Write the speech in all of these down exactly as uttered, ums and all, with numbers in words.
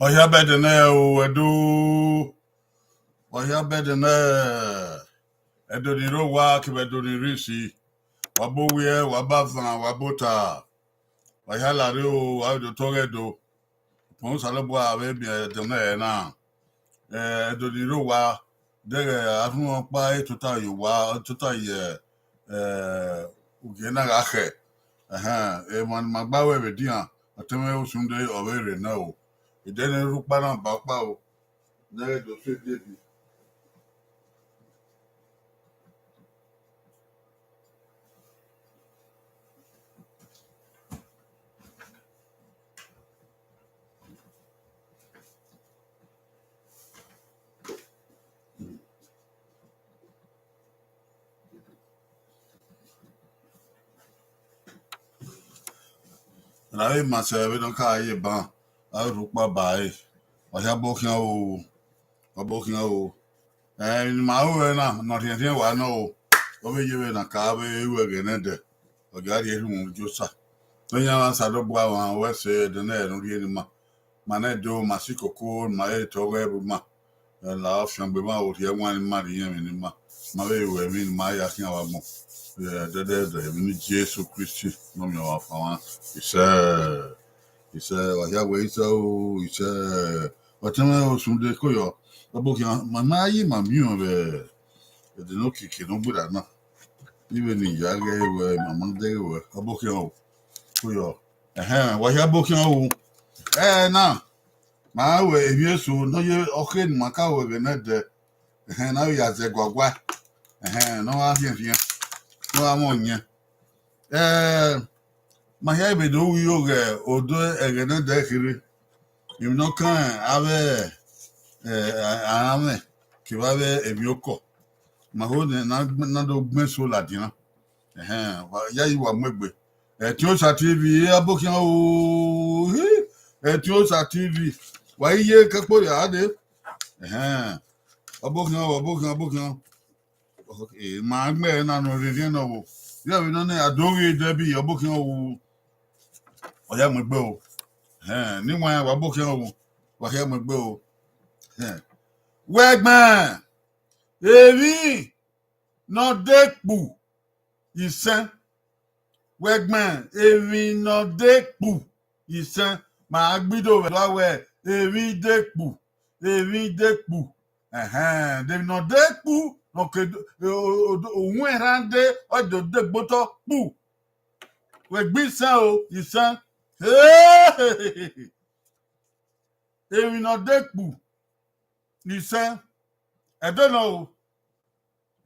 Ọ hia bẹdẹ nẹ o, Ẹdo. Ọ hia bẹdẹ nẹ, Ẹdo ni rre owa kevbe Ẹdo ni rre isi. Wa bo wiẹ, wa ba van, wa ba ota. Wa hia la rre o, wa vbe do otọ ghe Ẹdo. Ukpọn Osanobua vbe miẹn Ẹdo nẹ na. Eh, Ẹdo ni rre owa, deghẹ arhunmwu ọkpa tota ye owa, tota ye, eh, ugie na gha khẹ. Ẹhẹn, emwa ne ima gba ru ẹvbo edian, ọtẹn mwẹ Osunde ọ vbe rre nẹ o. Idẹnẹ rhukpa na ba ọkpa o. Ne ẹ do so ebi. Na vbe ma sẹ vbene ọ ka ye ban, a vbe rhukpa ba ẹre. Wa hia bọ khian o, wa bọ khian o. Ẹ, emwi ne ima ru ẹre na, ne ọ rhiẹnrhiẹn wa nọ o. Ọ vbe ye vbe na ka vbe ru ẹghẹ nẹdẹ, ọ gha rhie erhunmwu ye Osa. Te ọ yan Osanobua mwa, wẹ sẹ ẹdẹ nẹ ne u rhie ne ima. Ma nẹ do, ma si koko, ma he tọ ọghẹ vbe ima. Ẹ, la ọfiangbe ma vbe rhie ẹwaẹn ne ima, rhie iyẹnmwẹ ne ima. Ma vbe ru ẹmwẹ ne ima ya khian vbe agbọn. Ẹ, dẹdẹdẹ, emwi ne Jesu Kristi, ne ọ miẹn ọmwa fan mwa. Isẹ, isẹ, wa hia wẹ isẹ o, isẹ. Ọtẹn mwẹ Osunde ko yọ, ọ bọ khian, ma na yi ma miẹn vbe ẹdẹ ne okiekie ne ọ gberra na. Ivbe ne I ya ghẹ wẹ, ma ma dẹghe wẹ, ọ bọ khian o, ko yọ. Ẹhẹn, wa hia bọ khian o. Ẹ na, ma wẹ emwi eso ne ọ ye ọkhe ne ima ka ru ẹghẹ nẹdẹ. Ẹhẹn, ne a vbe ya zẹ guagua. Ẹhẹn, ne ọ gha rhiẹnrhiẹn, ne ọ gha mwẹ ọyẹn. Eh, ma hia vbe do ru igho ghe odẹ ẹghẹ nẹdẹ kherhe. Emwi ne ọ kan avbe, eh, aranmwẹ kevbe avbe emwiokọ. Ma ho nẹ ne a do gbẹn eso ladian. Ẹhẹn, wa ya yi wa mu egbe. Ẹtin Osa T V, a bọ khian o, hi, Ẹtin Osa T V. Wa i ye kẹkpo ya dee. Ẹhẹn, ọ bọ khian o, ọ bọ khian, ọ bọ khian. Eh, ma gbẹn na nọ rhiẹnrhiẹn nọ o. Yẹ vbe nọ nẹ a do ghe Debbie, ọ bọ khian o. Ọ ya mu egbe o. Ẹhẹn, ne I wan wa bọ khian o. Wa hia mu egbe o. Ẹhẹn. Wẹ gbẹn, emwi ne ọ dekpu isẹn. Wẹ gbẹn, emwi ne ọ dekpu isẹn. Ma gbe ido vbe ẹdua wẹ, emwi dekpu, emwi dekpu. Ẹhẹn, de emwi ne ọ dekpu, ne ọ ke do, o, o, o, o, uhunmwu erhan de, ọ do degbe otọ kpu. Wẹ gbe isẹn o, isẹn. Emwi ne ọ dekpu isẹn. Ẹdo nọ o.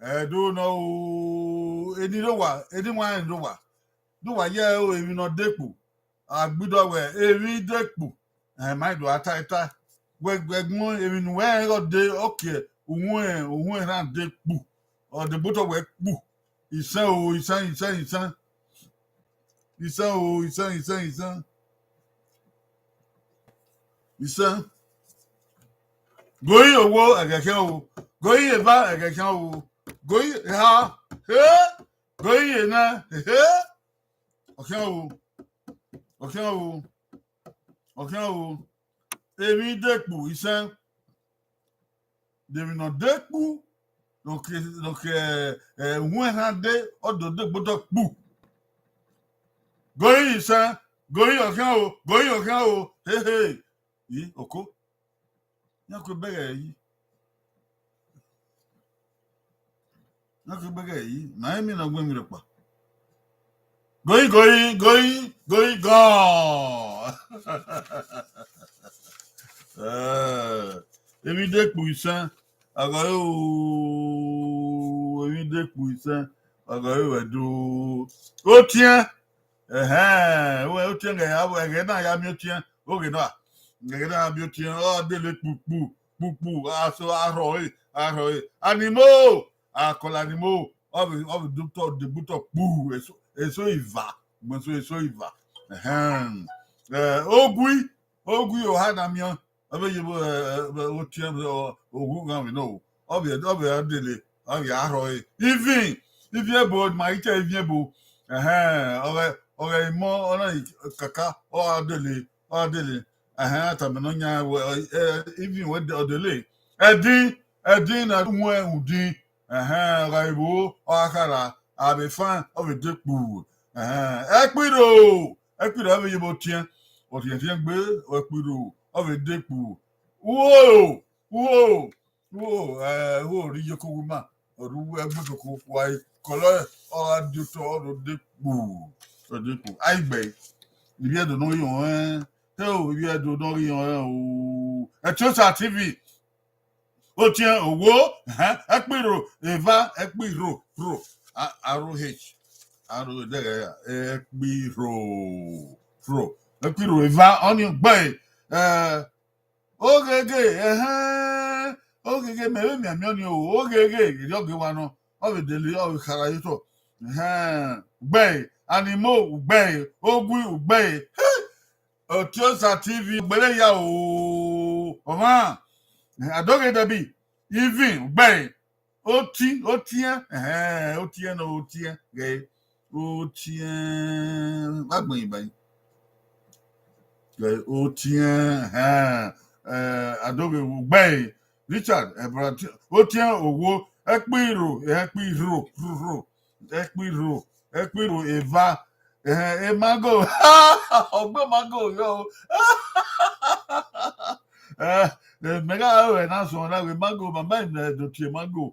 Ẹdo nọ o, eni rre owa, eni wan rre owa. De uwa ye emwi ne ọ dekpu. A gbe ido wẹ emwi dekpu. Ẹ ma do a ta ta. Wẹ, wẹ gbẹn emwi ne uwẹ rẹn ghe ọ de, ọ ke uhunmwu, uhunmwu erhan dekpu. Ọ degbe otọ wẹ kpu. Isẹn o, isẹn, isẹn, isẹn. Isẹn o, isẹn, isẹn, isẹn. Isẹn. Goyi owo, ẹghẹ khian o. Goyi eva, ẹghẹ khian o. Goyi eha, he. Goyi enẹ, he. Ọ khian o. Ọ khian o. Ọ khian o. Emwi dekpu, isẹn. De emwi ne ọ dekpu, ne ọ ke, ne ọ ke, eh, uhunmwu erhan de, ọ do degbe otọ kpu. Goyi isẹn, goyi ọ khian o, goyi ọ khian o, he he. Yi, oko. Iran ku egbẹghẹ yi. Iran ku egbẹghẹ yi. Ma emwi ne ọ gu emwi rhọkpa. Goyi, goyi, goyi, goyi, gọn. Eh, emwi dekpu isẹn, a gha re o, emwi dekpu isẹn, a gha re wẹ do. Otiẹn, ẹhẹn, wẹ otiẹn ghe ya, ẹghẹ na ya miẹn otiẹn, oghe na, ẹghẹ na ya miẹn otiẹn, ọ dele kpukpu, kpukpu, aso, arhọ ẹre, arhọ ẹre. Animo, akọla animo, ọ vbe, ọ vbe dotọ, degbe otọ kpu, eso, eso iva, gbẹn eso, eso iva. Ẹhẹn. Eh, ogui, ogui oha na miẹn, ọ vbe ye vbe, eh, eh, otiẹn, eh, oghu ghan vbe nọ o. Ọ vbe, ọ vbe a dele, ọ vbe a rhọ ẹre. Ivin, ivin ebo, ma i te ivin ebo. Ẹhẹn, ọ ghẹ, ọ ghẹ imọ, ọ na i kaka, ọ a dele, ọ a dele. Ẹhẹn, a tama nọ yan wẹ, eh, even wẹ ọ dele. Ẹdin, ẹdin na ru ẹn udin. Ẹhẹn, ọ gha vbo, ọ gha khara, a vbe fan, ọ vbe de kpu. Ẹhẹn, ẹkpirro, ẹkpirro ọ vbe ye vbe otiẹn. Ọtiẹntiẹn gbe, ẹkpirro ọ vbe de kpu. Uho, uho, uho, eh, uho rre iyeke owa ima, ọ rre uwu ẹgbẹe koko, wa i kọlọ, ọ gha di otọ, ọ do de kpu, ọ de kpu. A i gbe, ivbi Ẹdo ne ọ ghi họn ẹn, heo, ivbi Ẹdo ne ọ ghi họn ẹn o. Etiosa T V, otiẹn, owo, ẹhẹn, ẹkpirro, eva, ẹkpirro, rro, a-, R O H, R O, dẹghẹ ya, ẹkpirro, rro, ẹkpirro, eva, ọnii gbe, eh, Ogheghe, ẹhẹn, ogheghe, mẹ vbe mianmian ọnii o, ogheghe, erriọ ghe wa nọ, ọ vbe dele, ọ vbe khara ye otọ. Ẹhẹn, ugbẹe, animo, ugbẹe, ogui, ugbẹe. He! Otiosa T V, ugbẹre ya o, ọmwa, Adoghe Debbie, Ivin, ugbẹe, oti, otiẹn, ẹhẹn, otiẹn nọ, otiẹn, ghẹ, otiẹn, vbe agbọn ba yi. Ghẹ, otiẹn, ẹhẹn, eh, Adoghe, ugbẹe, Richard, eh, brother, otiẹn, owo, ẹkpirro, ẹkpirro, rro, rro, ẹkpirro, ẹkpirro, eva, ẹhẹn, emago, ọgbẹn emago yọ o. Eh, eh, mẹ gha ru ẹre na suẹn na wẹ emago, mama mẹ do tie emago.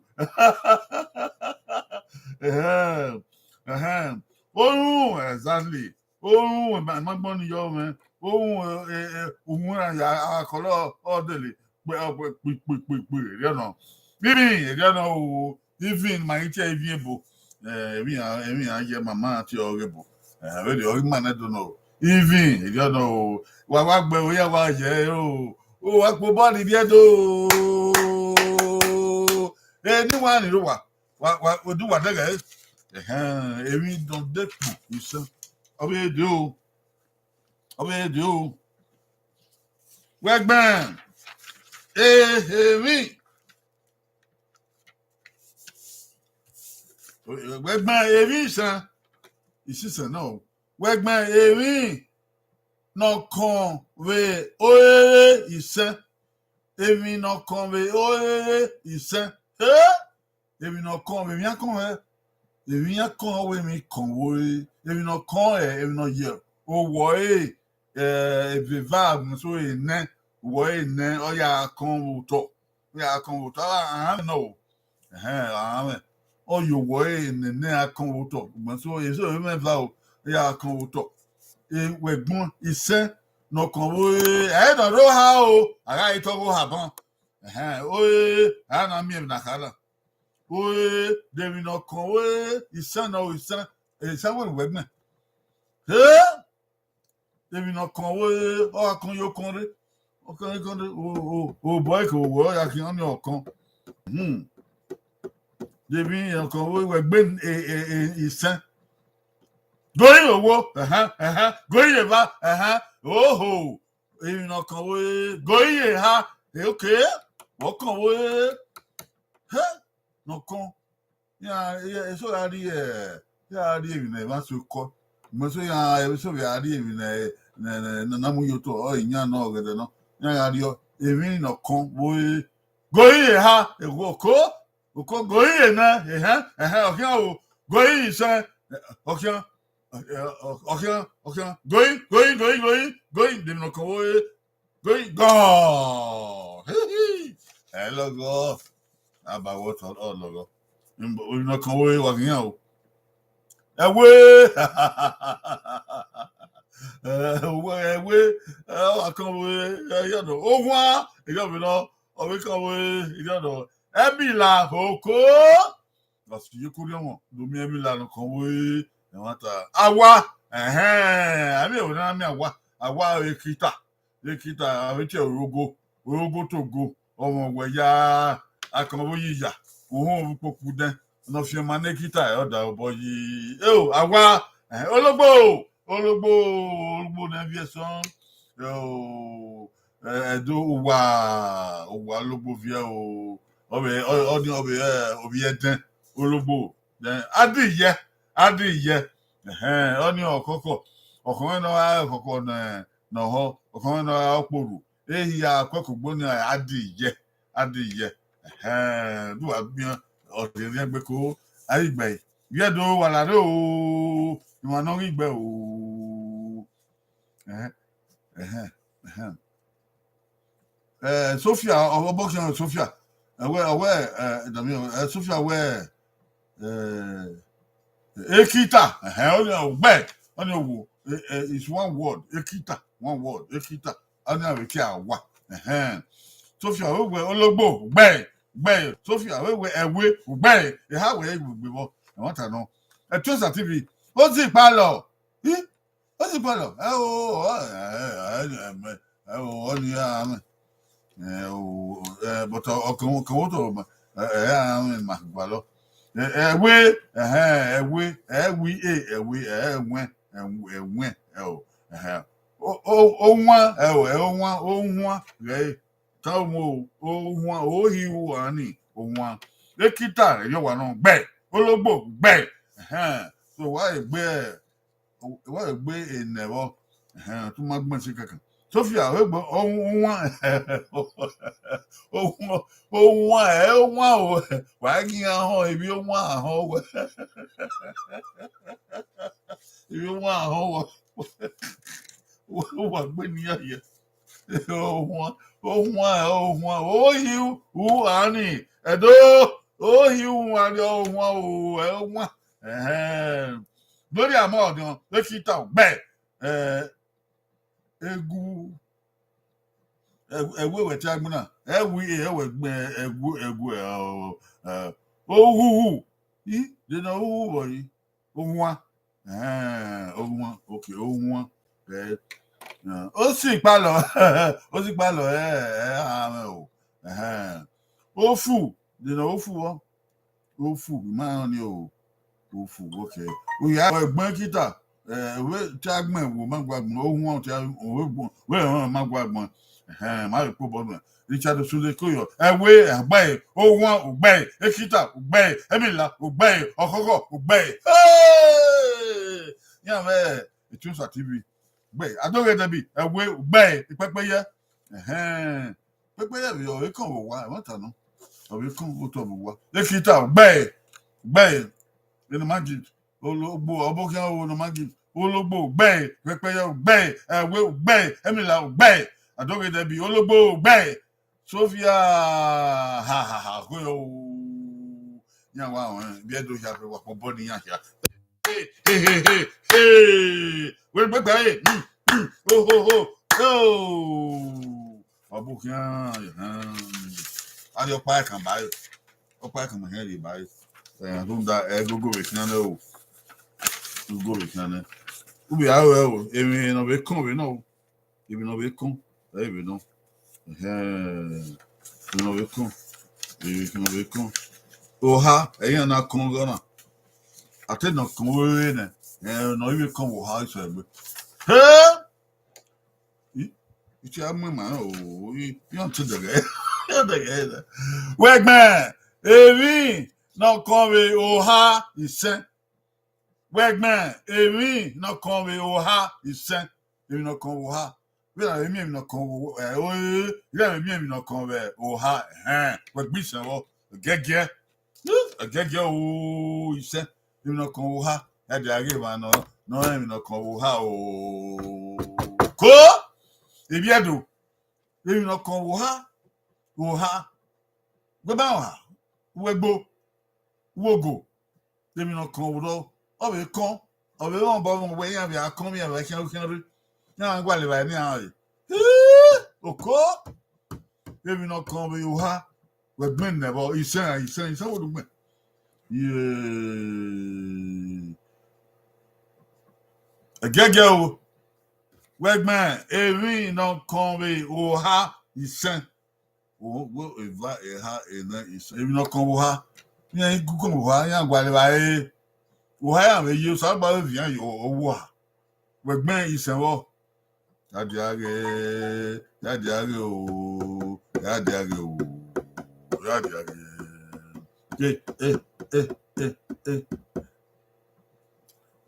Ẹhẹn, ẹhẹn. Orhunmwu, exactly. Orhunmwu, ma, ma gbọn ni yọ mwẹ. Orhunmwu, eh, eh, uhunmwu iran ya, a kọlọ, ọ dele. Kpe, ọ kpe, kpe, kpe, kpe, kpe, erriọ nọ. Ivin, erriọ nọ o. Ivin, ma ghi tie Ivin ebo. Eh, emwi iran, emwi iran ye mama iran tie ọghe ebo. Eh, vbene ọ ghi ma nẹ do nọ o. Ivin, erriọ nọ o. Wa, wa gbe, oya wa ye o. O, wa kpo bọọlu ivbi Ẹdo. Eni wa ni rre uwa. Wa, wa, odu wa dẹghẹ. Ẹhẹn, emwi nọ dekun isan. Ọ vbe de o. Ọ vbe de o. Wẹ gbẹn. Eh, emwi. Wẹ gbẹn emwi isan. Isisan nọ. Wẹ gbẹn emwi nọ kọn vbe orere isẹn. Emwi nọ kọn vbe orere isẹn. Eh? Emwi nọ kọn vbe emwi akọn hẹ? Emwi akọn ọ wẹ emwi kọn vbe ore. Emwi nọ kọn hẹ, emwi nọ ye owọ ẹre, eh, eveva, so enẹ, owọ ẹre enẹ, ọ ya kọn vbe otọ. Ọ ya kọn vbe otọ. A, aranmwẹ nọ o. Ẹhẹn, aranmwẹ. Ọ ye owọ ẹre enẹ, enẹ a kọn vbe otọ. Ugbẹn so, eso mwẹ va o, ọ ya kọn vbe otọ. E, wẹ gbọn isẹn nọ kọn vbe ore, ẹ i nọ rre oha o, a gha re tọ ghe oha ban. Ẹhẹn, ore, a na miẹn emwi na kha na. Ore, de emwi nọ kọn ore, isẹn nọ, isẹn, isẹn wẹ ne uwẹ gbẹn. He! Emwi nọ kọn ore, ọ gha kọn ye okọn rre. Okọn rre, okọn rre, o, o, obọ ẹre ke owẹ ọ ya khian ọnii ọkọn. Hmm. De emwi nọ kọn ore, wẹ gbe e, e, e, isẹn. Gori owo, ẹhẹn, ẹhẹn, gori eva, ẹhẹn, oho. Emwi nọ kọn ore, gori eha, e, okay, wẹ kọn ore. He, nọ kọn. Iran, e, eso gha rrie, iran gha rrie emwi ne emwa so kọ. Mẹ so iran, eso vbe gha rrie emwi ne, ne, ne, ne a na mu ye otọ, ọ iran nọ ọghẹdẹ nọ. Iran gha rrie emwi nọ kọn vbe ore, gori eha, ewu oko, oko gori enẹ, ẹhẹn, ẹhẹn, ọ khian o, gori isẹn, ọ khian, ọ khian, ọ khian, gori, gori, gori, gori, gori, de emwi nọ kọn vbe ore, gori, gọ. Ẹ lọghọ, a ba wẹ otọ, ọ lọghọ. Emwi nọ kọn vbe ore wa khian o. Ẹwe, ẹwe, ẹwe, ọ wa kọn vbe ore, ẹ, ya nọ. Owan, erriọ vbe nọ, ọ vbe kọn vbe ore, erriọ nọ. Ẹmila oko. Ọ si ye koriọmọ, do miẹn emila nọ kọn vbe ore, ẹmwata. Awa, ẹhẹn, a miẹn vbe ne a miẹn awa, awa ekita. Ekita, avbe tie orogo, orogo to ogo, ọmwa wẹ ya, akọn vbe oyiya, uhunmwu vbe ukpokpu dẹn, ne ọ fian ma ne ekita, ẹ, ọ da obọ yi, eo, awa, eh, ologbo, ologbo, ologbo ne viẹ sọn, eo, eh, Ẹdo, uwa, uwa ologbo viẹ o, ọ vbe, ọ, ọnii ọ vbe, eh, ovbi ẹdẹn, ologbo, then, adiyẹ, adiyẹ, ẹhẹn, ọnii ọkhọkhọ, ọkhọ mwẹ ne ọ gha re ọkhọkhọ ne, ne ọ họn, ọkhọmwẹ ne ọ ra okporu, ehia kuẹkugbo ni a di yẹ, a di yẹ. Ẹhẹn, do wa gbian, ọ rhiẹnrhiẹn gbe ko, a ghi gbe ẹre. Vbe Ẹdo wa la rre o, emwa ne ọ ghi gbe o. Ẹhẹn, ẹhẹn, ẹhẹn. Eh, Sophia, ọ, ọ bọ khian Sophia. Ẹ wẹ, ọ wẹ, eh, dami, eh, Sophia wẹ, eh, ekita, ẹhẹn, ọni ọ gbe, ọni ọ wo, eh, eh, it's one word, ekita, one word, ekita, ọni a vbe ke a wa, ẹhẹn. Sophia wẹ wẹ ologbo, gbe, gbe, Sophia wẹ wẹ ẹwe, gbe, eha wẹ ẹgbegbe vbọ, ẹmwata nọ. Ẹtuosa T V, Ozikpalọ, ih, Ozikpalọ, ẹ o, ẹ, ẹ, ẹ, ẹ, ẹ o, ọni a mwẹ. Ẹ o, ẹ, but ọ, ọ kẹn, kẹn otọ ma, ẹ, ẹ, a mwẹ ma gbalọ. Ẹ, ẹwe, ẹhẹn, ẹwe, ẹwi e, ẹwe, ẹwẹn, ẹwẹn, ẹ o, ẹhẹn. O, o, owan, ẹ o, ẹ owan, owan, ghẹ ta omo, owan, ohi ru ani, owan. Ekita, ẹyọ wa nọ, gbe, ologbo, gbe. Ẹhẹn, so wa egbe, wa egbe enẹ vbọ. Ẹhẹn, tu ma gbẹn si kankan. Sophia, wẹ gbe, owan, owan, owan, ẹ owan o, wa ghi iran họn, emwi owan a họn wẹ. Emwi owan a họn wẹ. Wa gbe ne iran ye. Ohuan, ohuan, ohuan, ohi u ani, Ẹdo, ohi u ani, ohuan o, ẹ ohuan. Ẹhẹn. Lórí àmọ́ ọ̀dàn, ekita gbe, ẹ, egu, ẹ, ẹwẹ wẹ te agbọn na, ẹwi e, ẹwẹ gbe, ẹgu, ẹgu, ẹ, ọ, ẹ, ohuhu, i, dena ohuhu vọ yi, ohuan, ẹhẹn, ohuan, okay, ohuan, ẹ, ẹ, Ozikpalọ, Ozikpalọ, ẹ, ẹ, a mwẹ o, ẹhẹn, ofu, dena ofu vbọ. Ofu, I ma rẹn ọnii o. Ofu, okay. Uya ẹgbọn ekita, eh, wẹ te agbọn wo ma gua gbọn, ohuan te a, wẹ gbọn, wẹ rẹn ma gua gbọn. Ẹhẹn, ma vbe kpobọ nuẹn. Richard Osulekoyọ, ẹwe, ẹgbe, ohuan, ugbe, ekita, ugbe, emila, ugbe, ọkhọkhọ, ugbe. Hey! Iran mwẹ Etuosa T V. Gbe, Adoghe Debbie, ẹwe, ugbe, ikpẹkpẹ yẹ. Ẹhẹn. Pẹpẹyẹ vbe ọ vbe kọn vbe owa, ẹmwata nọ. Ọ vbe kọn otọ vbe owa. Ekita, gbe, gbe, ene ma gi, ologbo, ọbokhian o ne ma gi, ologbo, gbe, pẹpẹyẹ, gbe, ẹwe, gbe, emila, gbe, Adoghe Debbie, ologbo, gbe, Sophia, ha, ha, ha, kue o. Iran wa rẹn, vbe Ẹdo hia, vbe wa kpobọ ne iran hia. He, he, he, he, he. Wẹ gbẹgbẹ, he, hmm, hmm, ho, ho, ho, ho. Ọbokhian, ẹhẹn. A rhie ọkpa ẹkan ba ẹre. Ọkpa ẹkan ma hẹn rhie ba ẹre. Ẹ, rhunmwuda, ẹ gogo vbe khian nẹ o. Gogo vbe khian nẹ. Ubi aro ẹ o, emwi ne ọ vbe kọn vbe nọ o. Emwi ne ọ vbe kọn, ẹ i vbe nọ. Ẹhẹn. Emwi ne ọ vbe kọn. Emwi ne ọ vbe kọn. Oha, ẹ i na kọn ghe ọna. A te nọ kọn vbe nẹ, ẹ, ne ọ i vbe kọn vbe oha, i sẹ egbe. He! I, I te a mu ima rẹn o, i, i ọ te dẹghẹ, i ọ dẹghẹ nẹ. Wẹ gbẹn, emwi ne ọ kọn vbe oha isẹn. Wẹ gbẹn emwi ne ọ kọn vbe oha isẹn, emwi ne ọ kọn vbe oha. Vbene a vbe miẹn emwi ne ọ kọn vbe, ẹ, ore, iran vbe miẹn emwi ne ọ kọn vbe oha, ẹhẹn, wẹ gbe isẹn vbọ, ẹgiẹgiẹ, ẹgiẹgiẹ o, isẹn, emwi ne ọ kọn vbe oha, ya dia ghe emwa nọ, ne ọ rẹn emwi ne ọ kọn vbe oha o. Ko, Ivbi Ẹdo, emwi ne ọ kọn vbe oha, vbe oha, wẹ ba oha, wẹ gbo, wẹ ogo, emwi ne ọ kọn vbe odọ, ọ vbe kọn, ọ vbe rẹn obọ mwẹ wẹ iran vbe a kọn, iran vbe a khian khian rre, iran gha gualọ evbare ne iran re. Oko, emwi ne ọ kọn vbe oha, wẹ gbẹn nẹ vbọ, isẹn, isẹn, isẹn wo do gbẹn. Ye, ẹgiẹgiẹ o, wẹ gbẹn emwi ne ọ kọn vbe oha isẹn. Owẹ eva, eha, enẹ, isẹn, emwi ne ọ kọn vbe oha, iran i gu kọn vbe oha, iran gualọ evbare. Oha iran vbe ye, Osanobua vbe viọ iran ye, ọ, ọ wu oha. Wẹ gbẹn isẹn vbọ. Ya dia ghe, ya dia ghe o, ya dia ghe o, ya dia ghe. Ke, e, e, e, e.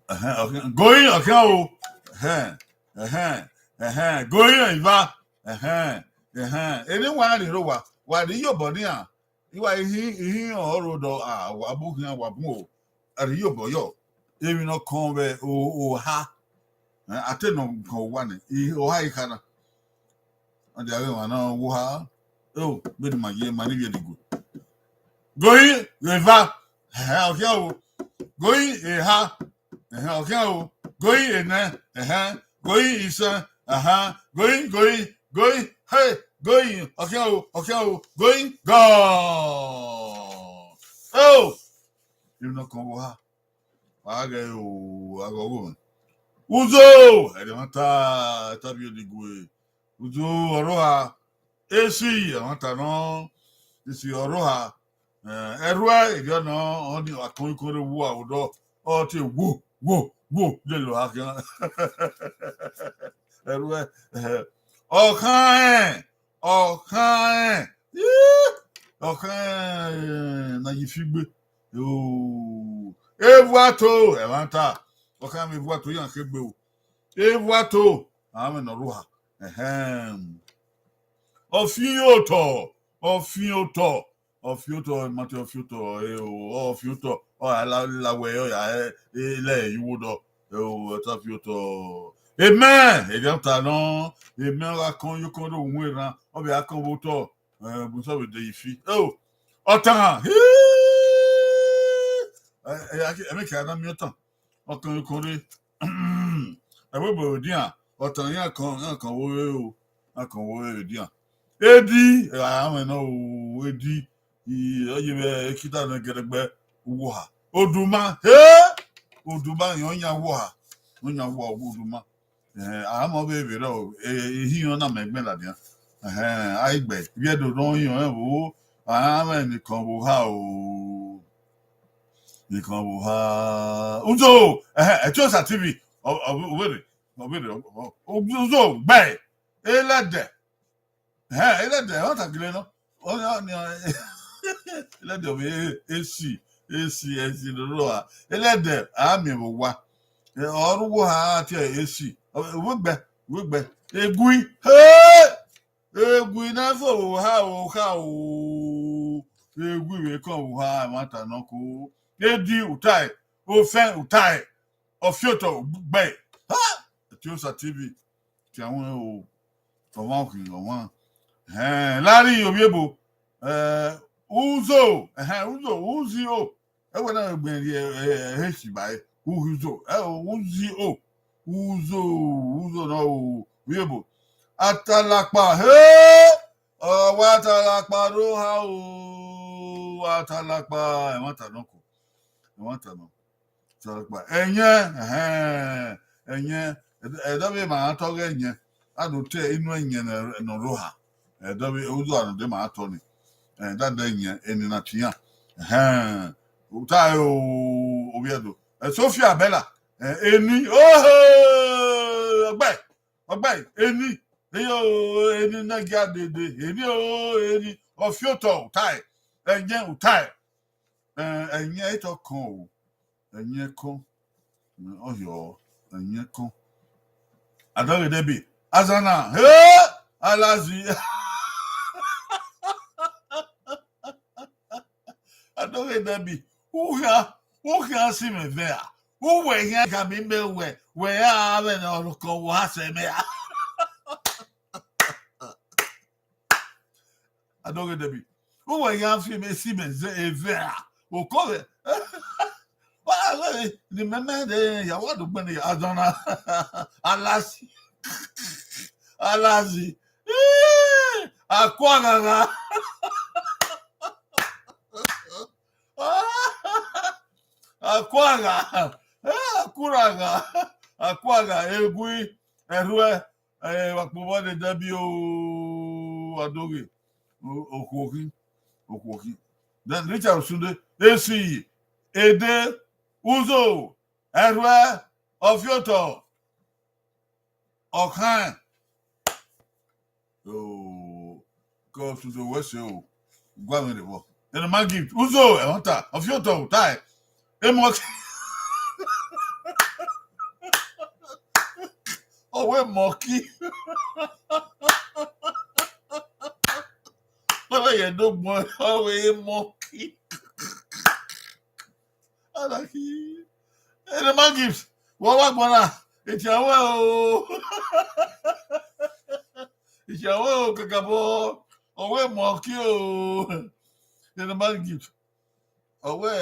Ẹhẹn, ọkhian, going, ọkhian o. Ẹhẹn, ẹhẹn. Ẹhẹn, Goyin Eva. Ẹhẹn, ẹhẹn. Eni wa rhie ro wa, wa rhie iyobọ nian. Iwa ihin, ihin ọrọ do, a, wa bu khian, wa bu o. A rhie iyobọ yọ. Emwi ne ọ kọn vbe o, oha. Eh, a te nọ kọn owa nẹ, i, oha i kha na. Ọ dia ghe emwa na wo oha. Eo, vbene ima ye, ma ni vbiẹ diguẹ. Goyin Eva. Ẹhẹn, ọ khian o. Goyin Eha. Ẹhẹn, ọ khian o. Goyin Enẹ. Ẹhẹn, Goyin Isẹn. Ẹhẹn, Goyin, Goyin, Goyin, hey, Goyin, ọ khian o, ọ khian o, Goyin, God. Eo! Emwi ne ọ kọn vbe oha. Wa ghẹ o, a ghẹ ọghe mwẹ. Uzo, ẹdẹ mwa ta, ta vbiẹ diguẹ. Uzo ọrọha, esi, ẹmwata nọ, esi ọrọha, eh, ẹrhuẹ, erriọ nọ, ọ ni akọnrikọnre wu aro dọ, ọ tie wo, wo, wo, lele oha khian. Ẹrhuẹ, eh, ọkhan rẹn, ọkhan rẹn, ih, ọkhan rẹn, na yi fi gbe. Oh, Evuato, ẹmwata, ọkhan mwẹ Evuato, iran kegbe o. Evuato, amwẹ ne ọ rua. Ẹhẹn. Ọfiotọ, ọfiotọ, ọfiotọ, ma te ọfiotọ, eh, o, ọfiotọ, ọ ya la, la wẹ, ọ ya, eh, eh, lẹ ye uwu odọ, eh, o, ọta ọfiotọ. Amen. Erriọ ta nọ, amen, ọ gha kọn ye okọn do wu erhan, ọ vbe a kọn vbe otọ, eh, bu sọ vbe de yi fi. Oh, ọtan, hii, eh, eh, ẹmwẹ kẹrẹ na miẹn ọtan. Ọkan ọkan rre. Ẹvbo ebo edian, ọtan iran kan, iran kan wo rere o, iran kan wo rere edian. Edi, amwẹ nọ o, edi, i, ọ ye vbe ekita nẹ gẹdẹgbẹ, uwu oha. Oduma, he! Oduma, irẹn ọ yan uwu oha, ọ yan uwu oha, oduma. Eh, a ma vbe vberra o, eh, ihiọn na mẹ gbẹn ladian. Ẹhẹn, a i gbe, ivbi Ẹdo nọ ihiọn ẹvbo, a mwẹ nìkan vbe oha o. Nìkan vbe oha. Uzo, ẹhẹn, Ẹtiosa T V, ọ, ọ, ọ vberre, ọ vberre, ọ, ọ, Uzo, gbe, elẹdẹ. Ẹhẹn, elẹdẹ, ọ ta gele nọ. Ọ, ọ, ni, elẹdẹ ọ vbe esi, esi, esi, roro a. Elẹdẹ, a miẹn vbe owa. Ẹ, ọ rre uwu oha, a tie esi. Ọ, vbe gbe, vbe gbe. Egui, he! Egui na fo vbe oha, oha o. Egui vbe kọn vbe oha, ẹmwata nọ ko. Edi, utae, ofẹn, utae, ọfiotọ, gbe. Ha! Ẹtiosa T V, tian wẹn o. Ọmwa khin, ọmwa. Ẹhẹn, Larry Obiebo. Eh, Uzo, ẹhẹn, Uzo, Uzi o. Ẹwẹ na gbe rhie, eh, eh, he si ba e. Uzo, eh, Uzi o. Uzo, Uzo nọ o, Obiebo. Atalakpa, he! Ọ wa Atalakpa rre oha o. Atalakpa, ẹmwata nọ ko. Ẹmwata nọ. Atalakpa. Ẹyẹn, ẹhẹn, ẹyẹn, ẹdẹ, ẹdẹ vbe ma tọ ghe ẹyẹn. A do te inu ẹyẹn ne, ne ọ rre oha. Ẹdẹ vbe, udu anọ de ma tọ ni. Ẹdẹ de ẹyẹn, eni na tian. Ẹhẹn. Uta o, Oviedo. Eh, Sophia Bella. Eh, eni, ohe, ọgbẹ, ọgbẹ, eni. Eyo, eni na gia dede. Eni o, eni. Ọfiotọ, utae. Ẹyẹn, utae. Eh, ẹyẹn etọ kan o. Ẹyẹn kan. Ọyọ, ẹyẹn kan. Adọghe Debbie. Azana, he! Alazi. Adọghe Debbie. Ukha, ukha si mẹ vẹ a. Uwẹ hian ka mi mẹ wẹ, wẹ a vẹ ne ọ kọ wa sẹ mẹ a. Adọghe Debbie. Uwẹ ya fi mẹ si mẹ zẹ evẹ a. Okọ vẹ. Wa vẹ ni mẹ mẹ de ya wa do gbẹn ya dọn na. Alazi. Alazi. Ih, akua ghagha. Akua gha. Eh, akura gha. Akua gha. Egui. Ẹrhuẹ. Eh, wa kpobọ ne Debbie o, Adoghe. O, okhuo khin, okhuo khin. Then Richard Osunde, esi, ede, uzo, ẹrhuẹ, ọfiotọ, ọkhan. Oh, God Osunde wẹ sẹ o. Gua mwẹ rre vbọ. Ẹnẹ ma gift. Uzo, ẹmwata, ọfiotọ, utae. Emọ. Ọ wẹ monkey. Ọ wẹ ye do gbọn, ọ wẹ monkey. Alaki. Ene ma gift, wẹ wa gbọn na, etian wẹ o. Etian wẹ o, kakabọ, ọ wẹ monkey o. Ene ma gift. Ọ wẹ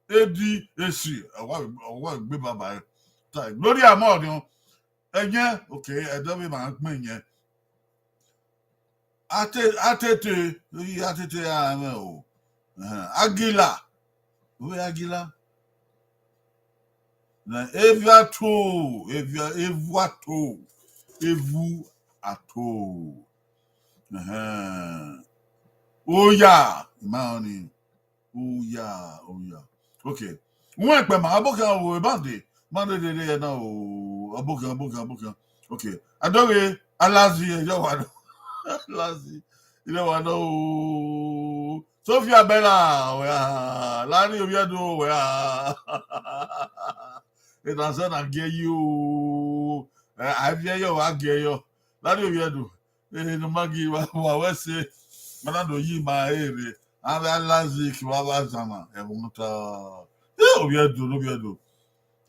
edi esi, ọ wa, ọ wa gbe baba. Ta, Gloria mọ ọdiọn. Ẹyẹn, okay, ẹdẹ vbe ma gbẹn yẹn. Ate-, atete, oyi atete a mwẹ o. Ẹhẹn, agila. Ovbi agila. Nẹ, eviato, evia-, evuato, evuato. Ẹhẹn. Oya, ima ọnii. Oya, oya. Okay. Uwẹn kpẹ ma, ọbokhan o, ebande. Mande dede ẹna o, ọbokhan, ọbokhan, ọbokhan. Okay. Adọghe, Alazi, ẹyọ wa nọ. Alazi, ẹyọ wa nọ o. Sophia Bella, wẹ a, Larry Oviedo, wẹ a. Ena sẹ na gie yi o. Ẹ, a viẹ yọ, wa gie yọ. Larry Oviedo. Ene ma gi wa, wa wẹ ẹse. Ma na do yi ma ere. Avbe Alazi ke wa vbe azan na, ẹmwata. Ẹ, Oviedo, Oviedo.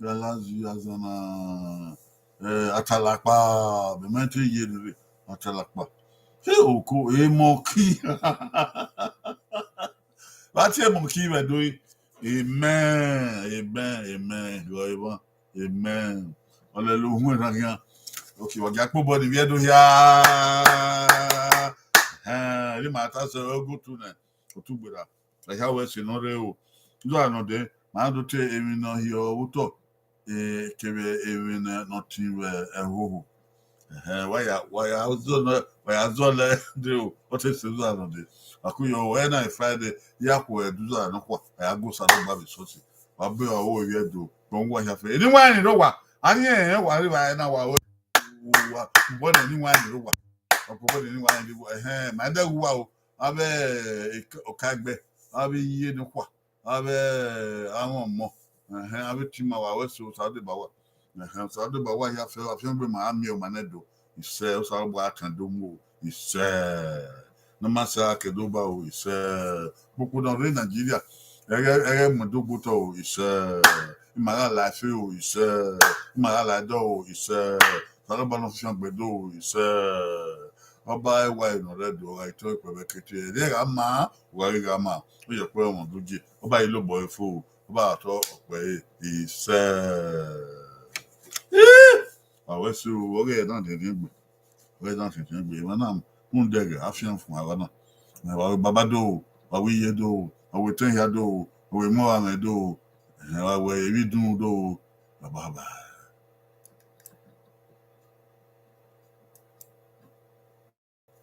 Alazi azan na. Ẹ, Atalakpa, mẹ ma te ye rere. Atalakpa. Ẹ, oko, emọ ki. Vbe a tie emọ ki vbe do. Amen, amen, amen. Yọ emọ. Amen. Ọlẹla uhunmwu erhan khian. Okay, wa gia kpobọ ni vbe Ẹdo hia. Ẹhẹn, ne ima ta sẹ ogotu nẹ, otu gberra. Ẹhia wẹ ẹse nọ rre o. Izo a nọ dẹ, ma do te emwi ne ọ hiọ vbe otọ, eh, kevbe emwi ne, ne ọ tin vbe ẹhoho. Ẹhẹn, wa ya, wa ya zọ nẹ, wa ya zọ nẹ de o, ọ te sẹ izo a nọ dẹ. Wa ku yọ, ẹna Friday, ya khu ẹdẹ izo a nọkhua, a ya gu Osanobua vbe esọsi. Wa be ọvbokhan Oviedo, gbọn uwa hia fẹ. Eni wa rẹn rre owa, a rẹn rẹn wa rre evbare na wa ru uwa, ubọ ne eni wa rẹn rre owa. Ọkpọkpọ ne eni wa rẹn rre owa, ẹhẹn, ma dẹ ghe uwa o, avbe Okaigbe, avbe iye nọkhua, avbe amwẹ ọmọ, ẹhẹn, avbe tima wa wẹ so, Osanobua wa. Ẹhẹn, Osanobua wa hia fẹ, wa fian gbe ma a miẹn ọma nẹ do. Isẹ, Osanobua kan do mu o, isẹ. Ne ma sẹ a ke do ba o, isẹ. Kpokpo ne ọ rre Nigeria, ẹghẹ, ẹghẹ mu do gbe otọ o, isẹ. Ima gha la ẹfe o, isẹ. Ima gha la ẹdẹ o, isẹ. Osanobua ne ọ fiangbe do o, isẹ. Ọba ẹwae ne ọ rre Ẹdo, ọ gha i tọ ikpẹvbe kete, ẹre gha ma, u gha ghi gha ma, u ye kpẹrẹ ọmwa do je, ọba i lobọ ẹre fo, ọba tọ ọkpẹ ẹre, isẹ. Ih! Wa wẹ ẹse o, ọghe na rhiẹnrhiẹn egbe, ọghe na rhiẹnrhiẹn egbe, emwa na rhunmwuda ẹghẹ a fian fun avbe na. Wa wẹ baba do, wa wẹ iye do, wa wẹ etẹn hia do, wa wẹ emọ ọvbamwẹ do, wa wẹ emwi idunmwu do, bye bye.